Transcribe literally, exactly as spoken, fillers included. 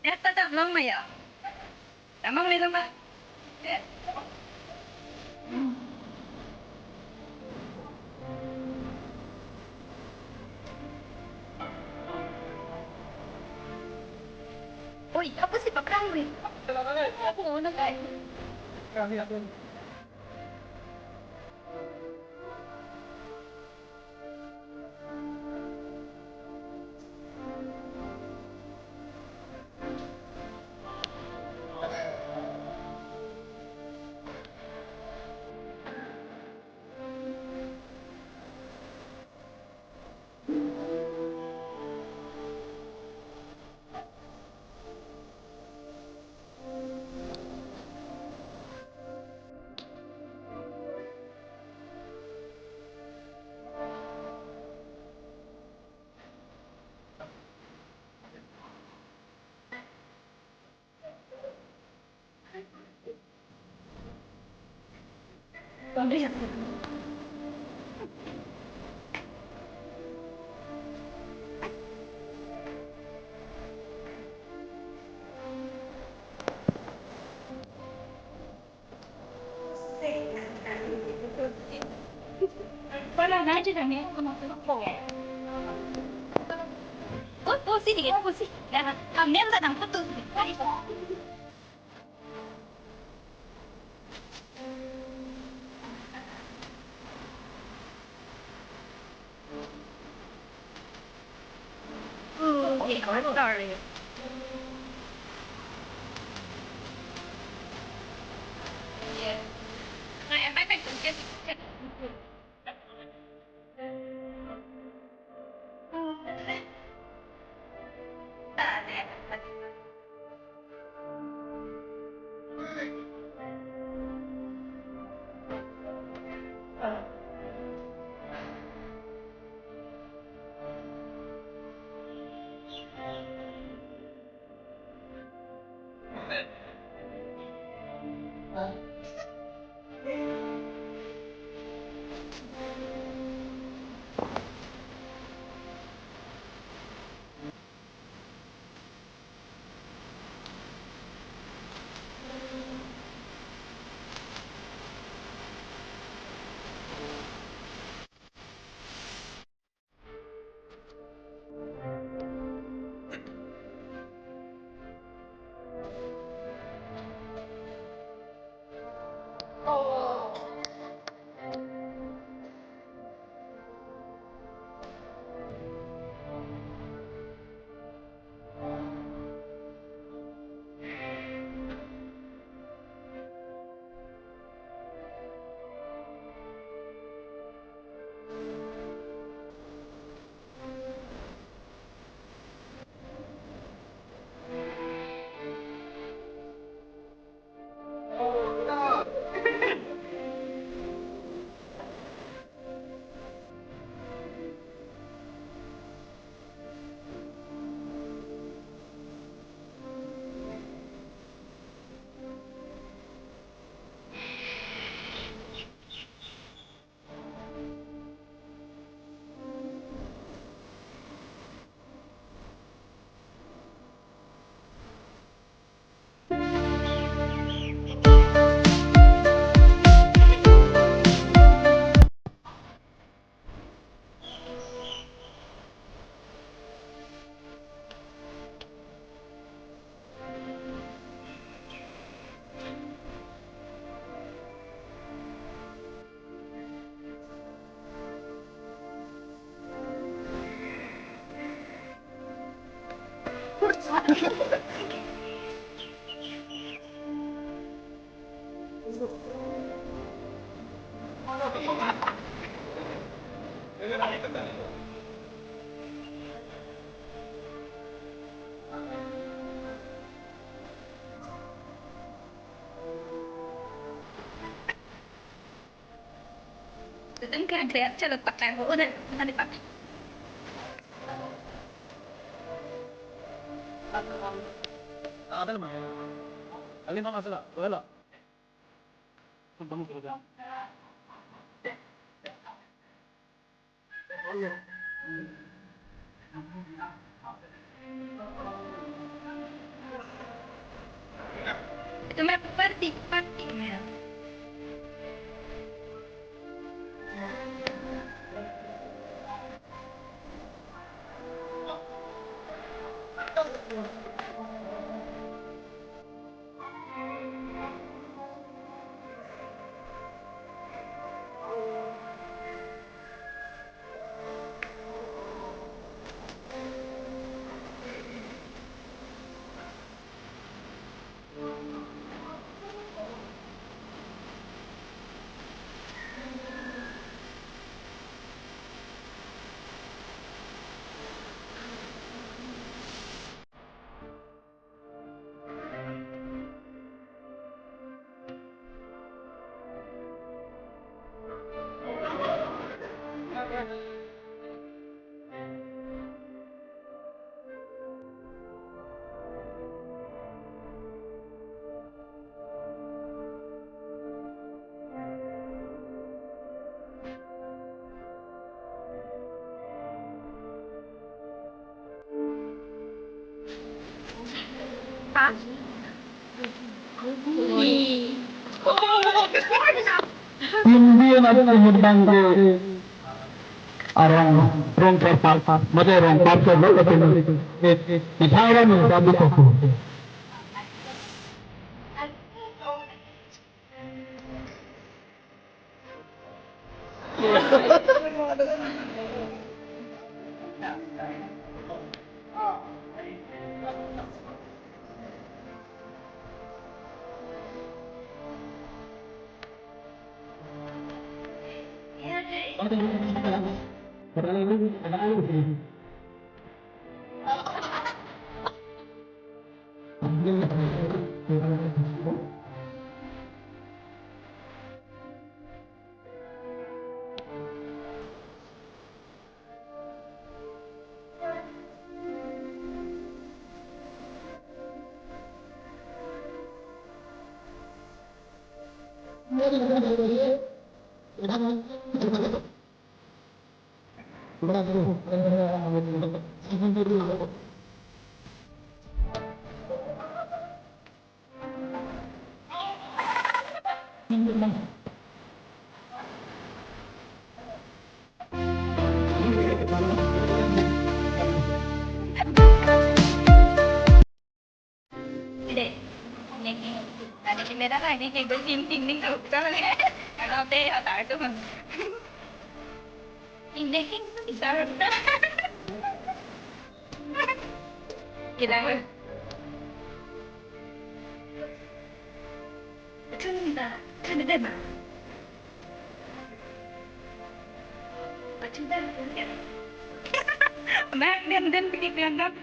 Ya, ta damlong ma ya. Damlong ni lo ma. Oi, apa sih paprang, oi? Aku mau nang, eh. Para na ji kami ko ma ko. Oh, oh, sini, oh, sini. Nah, kami yang datang foto. Oh, yeah, sorry. Yeah. Nah, em, em, em, em, em. Sedang kerang-kerang, calo tak tahu, udah, nanti pak. Ada mah. Kali nama salah, wala. Bang kerja. Itu mah party, party. Indian at umur bangke arong rong perpat, mate rong perpat lo itu. Ithai ram ni babu koku. Dek, neng, nani kimera kai neng, neng ding ding ding duk ta ne. Ano te atar tu. Ding ding ding ding sar. Gila. Tunda, tunda. Bak den den piki den den.